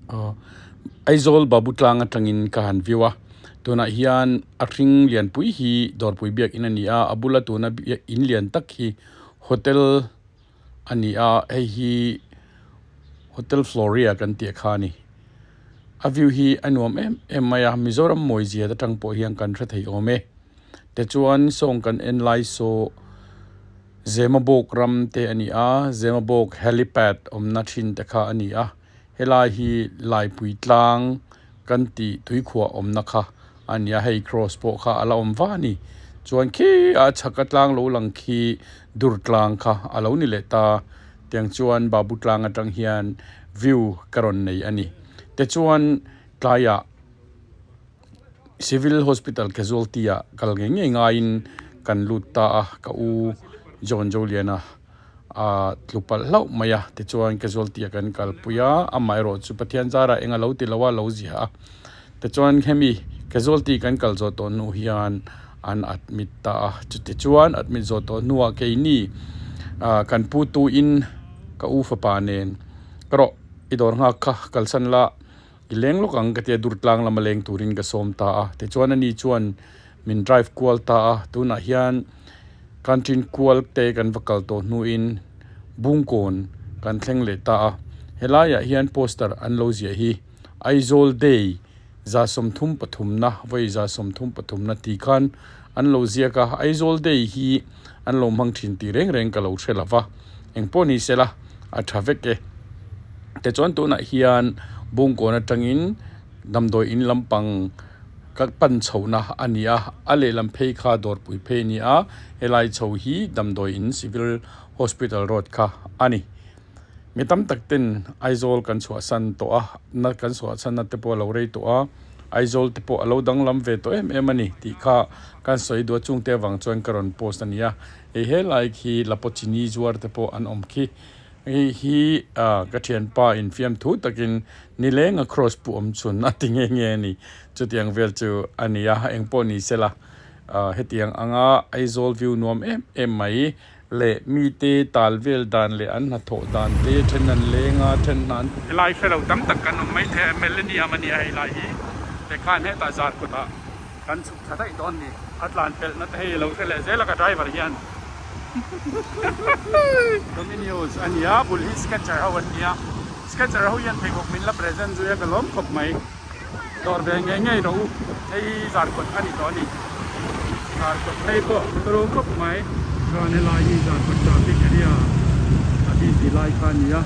Aw Aizawl Babu tlang atangin ka han view a tunah hian a hring lianpui hi dawrpui biakin a ni a a bula tuna in lian tak hi hotel a ni a hei hi hotel floria kan tih kha a ni a view hi a nuam em em mai a Mizoram mawi zia atang pawh hian kan hre thei awm e tichuan sawng kan en lai saw Zemabawk ram te a ni a Zemabawk helipad awmna thin te kha a ni a helai hi Laipui tlang kan tih tuikhuah awmna kha a ni a hei cross pawh kha a la awm va a ni chuan khi a chhak a tlang lo lang khi dur tlang kha a lo ni leh ta tiang chuan babu tlang atang hian view ka rawn nei a ni tichuan tlaiah. Civil Hospital Casualty ah kal ngei ngei ngaiin kan lut ta a ka u John Joliana ah tlu palh hlauh mai a tichuan casualty ah kan kalpui a amaherawh chu Pathian zarah eng a lo ti lo a lo ziah a tichuan hemi casualty kan kal zawh tawh hnu hian an admit ta a chutichuan admit zawh tawh hnuah keini ah kan pu tu in ka u fapa nen ka rawh i dawr nghak kha kalsan la. I leng lawk ang ka tia Durtlang lama leng turin ka sawm ta a, tichuan ani chuan min drive kual ta a, tunah hian Kantin kual te kan va kal tawh hnuin Bungkawn kan thleng leh ta a, helaiah hian poster an lo ziah hi Aizawl Day 33na vawi 33na tih khan an lo ziak a, Aizawl Day hi an lo hmang thin tih reng reng ka lo hre lo va, engpawh ni sela a tha vek e. Tichuan tunah hian Bungkawn atangin damdawi in lampang ka pan chhohna a ni a, a lehlam phei kha dawrpui phei a ni a, helai chho hi damdawi in Civil Hospital Road kha a ni. Mi tam tak ten Aizawl kan chhuahsan tawh a, na kan chhuahsanna te pawh a lo rei tawh a, Aizawl te pawh a lo danglam ve tawh em em a ni tih kha kan sawi duh a, chungte avang chuan ka rawn post a ni a, hei helai khi Lapochini zuar te pawh an awm khi. Hei hi ka thianpa infiamthu takin nileng a cross pu awm chhun a ti nghe nghe a ni. Chutiang vel chu a ni a, engpawh ni sela hetiang anga Aizawl view nuam em em mai leh mite tal vel dan leh an hnathawh dan te then an leng a, then hna an. Helai hre lo tam tak kan awm maithei a, Millennium a ni a hei lai hi, tikhan hetah zar kutah kan chhuk tha daih dawn ni. A tlan pelhna te hei lo hre leh zel a ka driver hian. Domino's a nia bul hi sketcher ho an nia sketcher ho hian pheikhawk min la present zui a ka lawm khawp mai dawr ve ngei ngei rawh u hei hi zarkawt a ni tawh a ni zarkawt phei pawh turu khawp mai chuan helai hi zarkawt traffic area a busy lai kha a ni a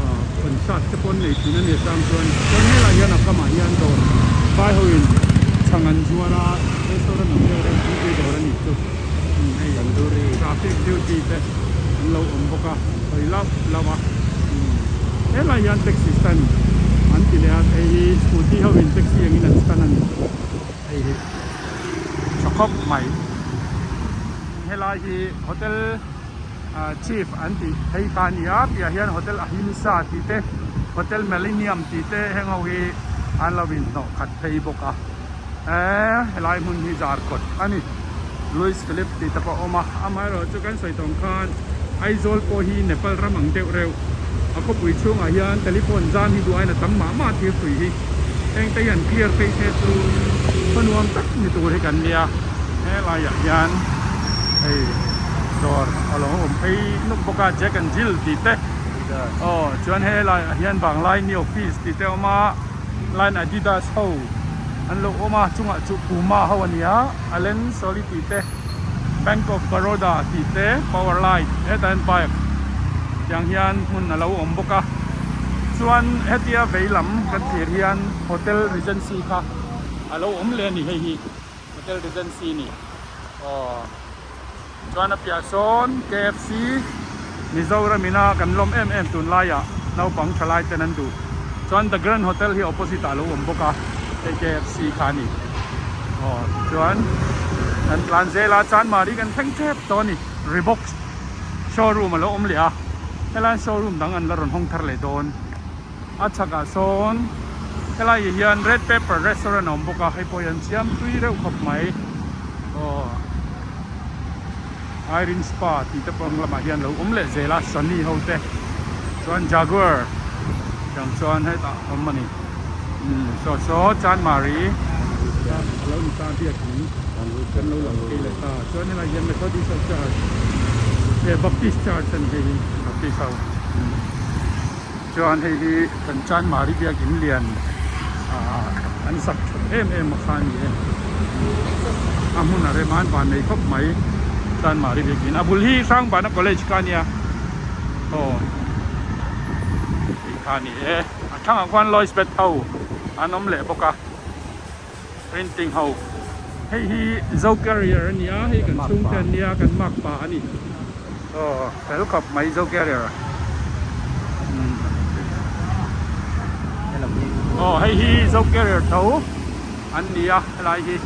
ah concert te pawh an nei thin a ni chang chuan chuan helai hian a kamah hian dawr vai ho in chhang an zuar a restaurant ang deuh reuh tui dawr a nih chu. Hei traffic duty te an lo awm bawk a sawi lauh lauh a helai hian taxi stand an ti leh a hei hi scooty ho in taxi angin an stand a ni hei hi tha khawp mai helai hi hotel chief an tih phei kha a ni a piah hian hotel ahimsa tih te hotel millennium tih te heng ho hi an lo inhnawh khat phei bawk a. Eee helai hmun hi Zarkawt a ni. Louis Philip tih te pawh a awm a, amaherawh chu kan sawi tawng khan Aizawl pawh hi Nepal ram ang deuh reuh. A khawpui chhungah hian telephone zam hi duh aiin a tam mah mah thir tui hi. Heng te hian clear phei se chu khaw nuam tak ni tur hi kan nia. Helaiah hian hei dawr a lo awm phei nuk bawk a Jack and Jill tih te. Aw chuan helaiah hian Vanglaini office tih te a awm a. Line Adidas ho an lo awm a chungah chu Puma ho a ni a Allen Solly tih te Bank of Baroda tih te Power Light hetah hian bike tiang hian hmun a lo awm bawk a chuan hetia vei lam kan thlir hian Hotel Regency kha a lo awm leh a ni hei hi Hotel Regency a ni aw chuan a piah sawn KFC Mizoram ina kan lawm em em tunlaiah naupang thalai ten an duh chuan The Grand Hotel hi opposite ah a lo awm bawk a hei KFC kha a ni aw tichuan kan tlan zel a Chanmari kan thleng tep tawh a ni Reebok showroom a lo awm leh a helai showroom dang an la rawn hawng thar leh dawn a chhakah sawn helaiah hian red pepper restaurant a awm bawk a hei pawh hi an siam tui reuh khawp mai aw Irene spa tih te pawh ang lamah hian lo awm leh zel a Sunny ho te chuan Jaguar. Tiang chuan hetah a awm a ni. Umm saw saw Chanmari a lo ni ta biakin kan lo lang phei leh ta. Chuan helai hian Methodist ho church eh Baptist church a ni hei hi Baptist ho. Chuan hei hi kan Chanmari biakin lian ah an sak that em em a kha a ni e. A hmun a rem a an van nei khawp mai Chanmari biakin. A bul hi Hrangbana college kha a nia aw tih kha a ni e. A thangah khuan Lois Bet ho an awm leh bawk a printing ho. Hei hi Zo Carrier a ni a hei kan chhungte an nia kan makpa a ni. Aw fel khawp mai Zo Carrier aw hei hi Zo Carrier tho an ni a helai hi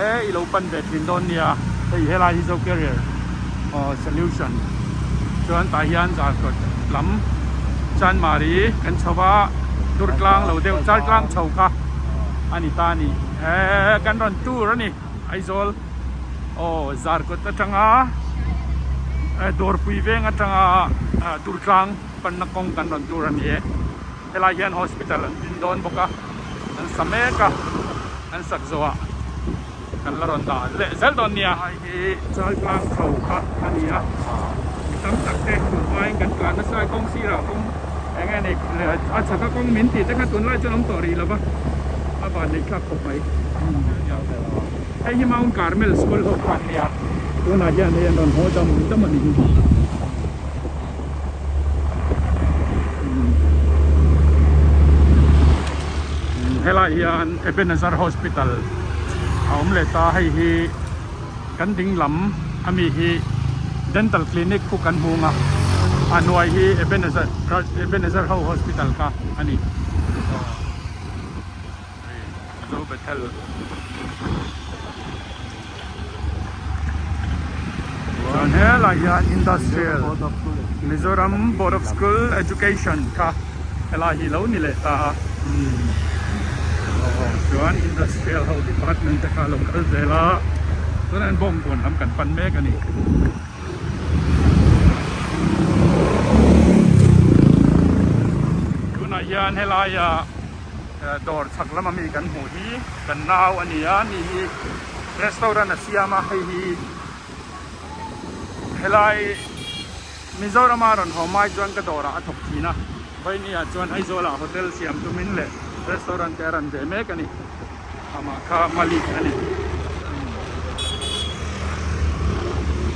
e i lo pan ve thin dawn nia hei helai hi Zo Carrier aw solution chuan tah hian zarkawt lam Chanmari kan chho va Durtlang lo deuh Chaltlang chho kha a ni ta a ni e kan rawn tour a ni Aizawl. Aw Zarkawt atanga Dawrpui veng atanga Durtlang panna kawng kan rawn tur a ni e. Helai hian hospital an din dawn bawk a, an sa mek a, an sak zawhah kan la rawn dah leh zel dawn nia. Helai hi Chaltlang chho kha a ni a, mi tam tak te tunhmain kan tlan nasa a, kawng sirah kawng eng nge ni a chhaka kawng min tih te kha tunlai chuan awm tawh rih lo va, a vanneih thlak khawp mai. Hei hi Mount Carmel School ho kha an nia, tunah hian hei an rawn haw dam dam a ni hi. Helai hian Ebenezer Hospital a awm leh ta, hei hi kan ding lam ami hi Dental Clinic khu kan hmung a, a hnuai hi Ebenezer Ebenezer ho Hospital kha a ni. Zo Bethel chuan helai hian Industrial Mizoram Board of School Education kha helai hi lo ni leh ta a chuan Industrial ho department te kha a lo kal zel a chuan an bawngkawn lam kan pan mek a ni. Tunah hian helaia Dawr chhak lama mi kan hmuh hi kan nau a ni a, ni hi restaurant a siam a, hei hi helai Mizorama rawn haw mai chuan ka dawrah a thawk thin a, Vawinia chuan Aizawlah hotel siam tumin leh restaurant te a rawn ve mek a ni, amah kha Malik a ni.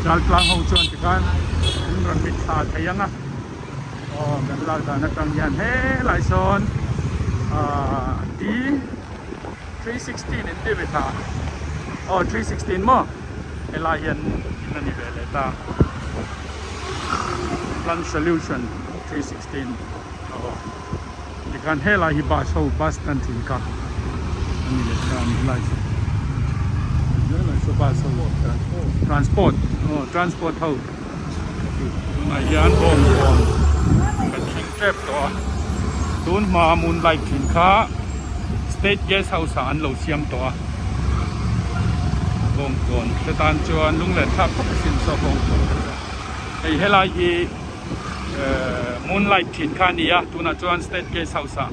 Chaltlang ho chuan tikhan an rawn mitthla thei ang a. Aw kan lak dan atang hian helai sawn ahh D 316 in ti ve tha aw 316 maw helai hian in a ni ve leh ta plan solution 316 aw tikhan helai hi bus ho bus stand thin kha a ni leh ta a ni helai chu helai chu bus ho transport aw transport ho. Tunah hian bawngkawn kan thleng tep tawh a, tun hma moonlight thin kha state guest house ah an lo siam tawh a, bawngkawn te tan chuan lunglen thlak khawp a sin saw bawngkawn te chuan hei helai hi ehh moonlight thin kha a ni a tunah chuan state guest house ah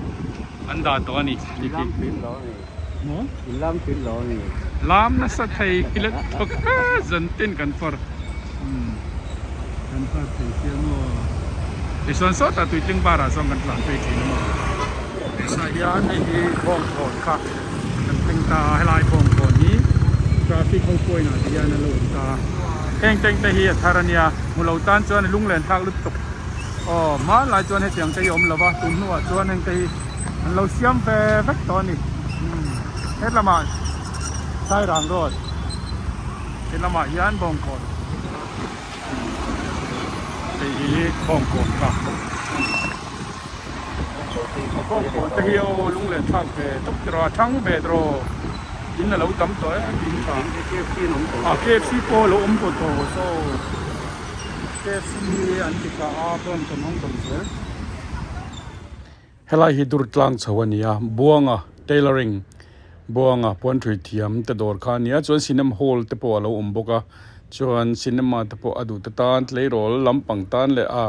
an dah tawh a ni. Lam nasa thei let thawk a zan tin kan fawr kan far thei sia maw tichuan sawtah tuitling bar ah chuan kan tlan phei thin a maw tunah hian hei hi bawngkawn kha kan thleng ta a helai bawngkawn hi traffic ho point ah te hian a lo awm ta a heng teng te hi a thar a nia hmu lo tan chuan lunglen thlak lutuk aw hmanlai chuan hetiang te hi a awm lo va tun hnuah chuan heng te hi. An lo siam ve vek tawh a ni. He lamah Sairang road he lamah hian Bawngkawn hei hi Bawngkawn kha Bawngkawn te hi aw lunglen thlak ve tawp tiraw a thang ve tiraw in a lo tam tawh e in tha ah KFC pawh a lo awm tawh tawh saw KFC hi an ti tha a branch an hawng tawh zel. Helai hi dur tlang chho a ni a, Buanga tailoring Buanga puanthui thiam te dawr kha a ni a, chuan cinema hall te pawh a lo awm bawk a, chuan cinema te pawh a duh te tan tleirawl lampang tan leh a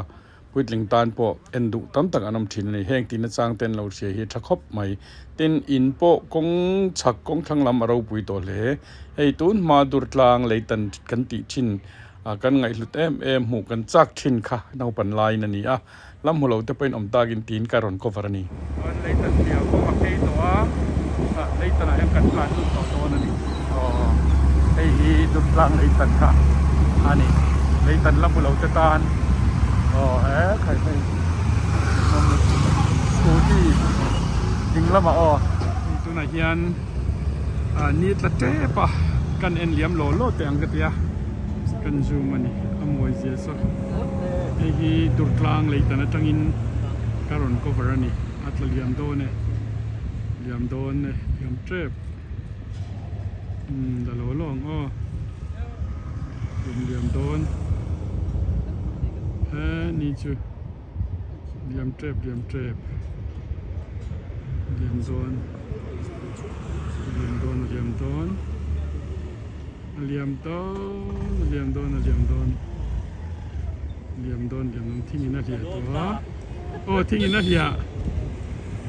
Puitling tan pawh en duh tam tak an awm thin a ni. Heng tihna chang te an lo hria hi a tha khawp mai. Tin, in pawh kawng chhak kawng thlang lam a ropui tawh hle. Hei tun hma dur tlang lei tan kan tih thin a kan ngaihhlut em em hmuh kan chak thin kha naupan laiin a ni a. Lam hmu lo te pawhin awm takin tiin ka rawn cover a ni. Chuan lei tan piah kawng a phei tawh a, lei tanah hian kan tlan lut tawh dawn a ni. Aw hei hi Durtlang lei tan kha a ni. Lei tan la hmu lo te tan aw he khai hei scooty ding lamah aw. Hei tunah hian ni tla tep a kan en liam law law teh ang ka ti a, kan zoom a ni a mawi zia saw. Hei hi Durtlang leitan atangin ka rawn cover a ni a tla liam dawn e liam dawn e liam tep umm la lo lo ang aw rawn liam dawn he ni chu liam tep liam tep liam dawn liam dawn a liam dawn. A liam dawn a liam dawn a liam dawn liam dawn liam dawn thing in a hliah tawh a aw thing in a hliah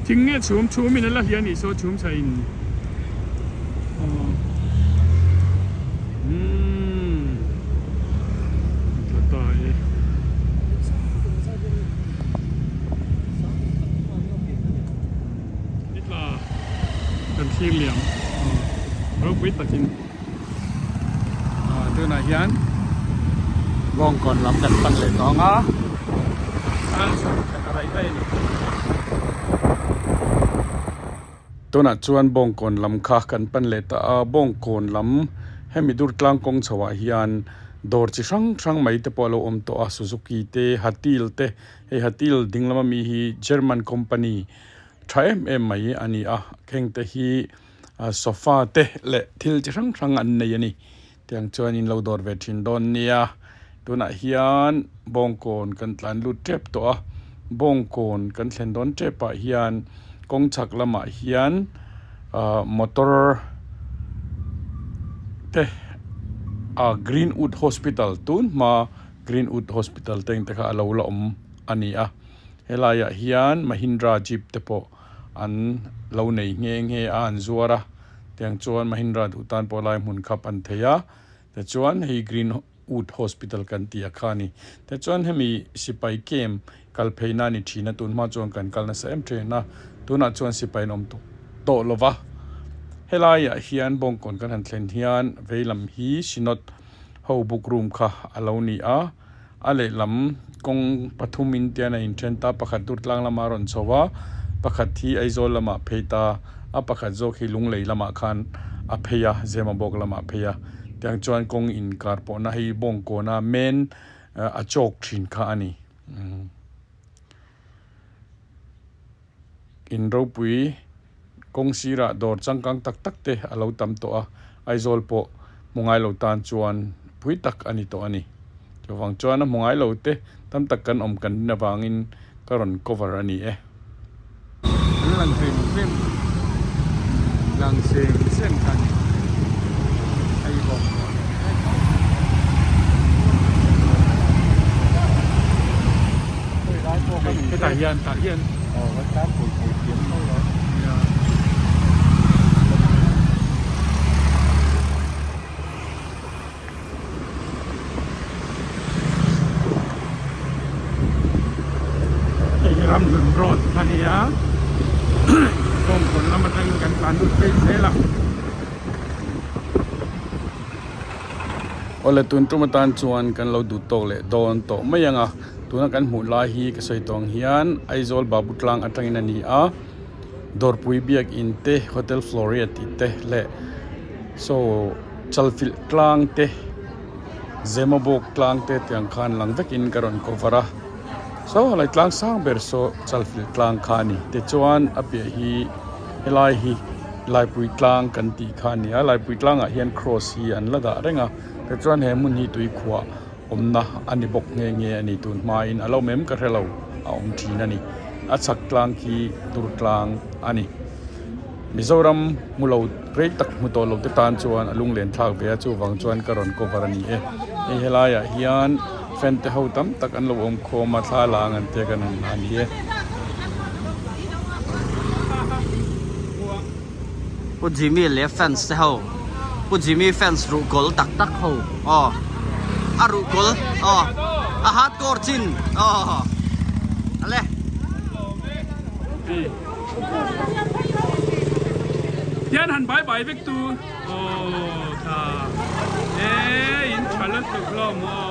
thing nge chhum chhum in a la hliah anih saw chhum chhah in aw umm tla ta e. Tla kan thlir liam ropui takin tunah hian Bawngkawn lam kan pan leh tawng a a raih daih a ni. Tunah chuan Bawngkawn lam kha kan pan leh ta a, Bawngkawn lam hemi Durtlang kawng chho ah hian dawr chi hrang hrang mai te pawh a lo awm tawh a, Suzuki te, Hatil te, hei Hatil ding lama mi hi German company tha em em mai a ni a kheng te hi sofa te leh thil chi hrang hrang an nei a ni tiang chuan in lo dawr ve thin dawn nia tunah hian bawngkawn kan tlan lut tep tawh a bawngkawn kan thlen dawn tep ah hian kawng chhak lamah hian ah motor te ah greenwood hospital tun hma greenwood hospital te ang te kha a lo la awm a ni a. Helaiah hian Mahindra Jeep te pawh an lo nei nghe nghe a an zuar a tiang chuan Mahindra duh tan pawh lai hmun kha pan thei a tichuan hei Green Wood Hospital kan tih a kha a ni tichuan hemi sipai camp kal phei na a ni thin a tun hma chuan kan kal nasa em thin a tunah chuan sipai an awm tawh lo va helaiah hian bawngkawn kan han thlen hian veilam hi Synod ho book room kha a lo ni a. A lehlam kawng pathum in tian a inthen ta, pakhat Durtlang lamah a rawn chho a, pakhat hi Aizawl lamah a phei ta, a pakhat zawk hi Lunglei lamah khan a phei a, Zemabawk lamah a phei a, tiang chuan kawng inkar pawhna hei Bawngkawna main a chawk thin kha a ni. In ropui kawng sirah dawr changkang tak tak te a lo tam tawh a, Aizawl pawh hmu ngai lo tan chuan pui tak a ni tawh a ni. Chuvang chuan a hmu ngai lo te tam tak kan awm kan rin avangin ka rawn cover a ni e. An lang hrim hrim lang sem sem kha a ni hei bawk. Hetah hian tah hian hei hi Ramhlun road a ni a Bawngkawn lam atangin kan tlan lut phei zel a. Awle tun tum atan chuan kan lo duh tawk leh dawn tawh mai ang a tuna kan hmuh lai hi ka sawi tawng hian Aizawl Babu tlang atangin a ni a Dawrpui biakin te Hotel Floria tih te leh saw Chalfilh tlang te Zemabawk tlang te tiang khan lang vekin ka rawn cover a saw helai tlang sang ber saw Chalfilh tlang kha a ni tichuan a piah hi helai hi. Laipui tlang kan tih kha a ni a, Laipui tlangah hian cross hi an la dah reng a, tichuan he hmun hi tuikhuah awmna a ni bawk nghe nghe a ni tun hmain a lo awm em ka hre lo a awm thin a ni, a chhak tlang khi tur tlang a ni. Mizoram hmu lo rei tak hmu tawh lo te tan chuan a lunglen thlak ve a chuvang chuan ka rawn cover a ni e, hei helaiah hian. Fan te ho tam tak an lo awm khawm a thla la ang an tia kan han a ni e. Pu Jimmy leh fans te ho Pu Jimmy fans ruh kawl tak tak ho aw a ruh kawl aw a hardcore chin aw ale. Tian han bai bai vek tu aw tha e in tha lutuk hlawm aw.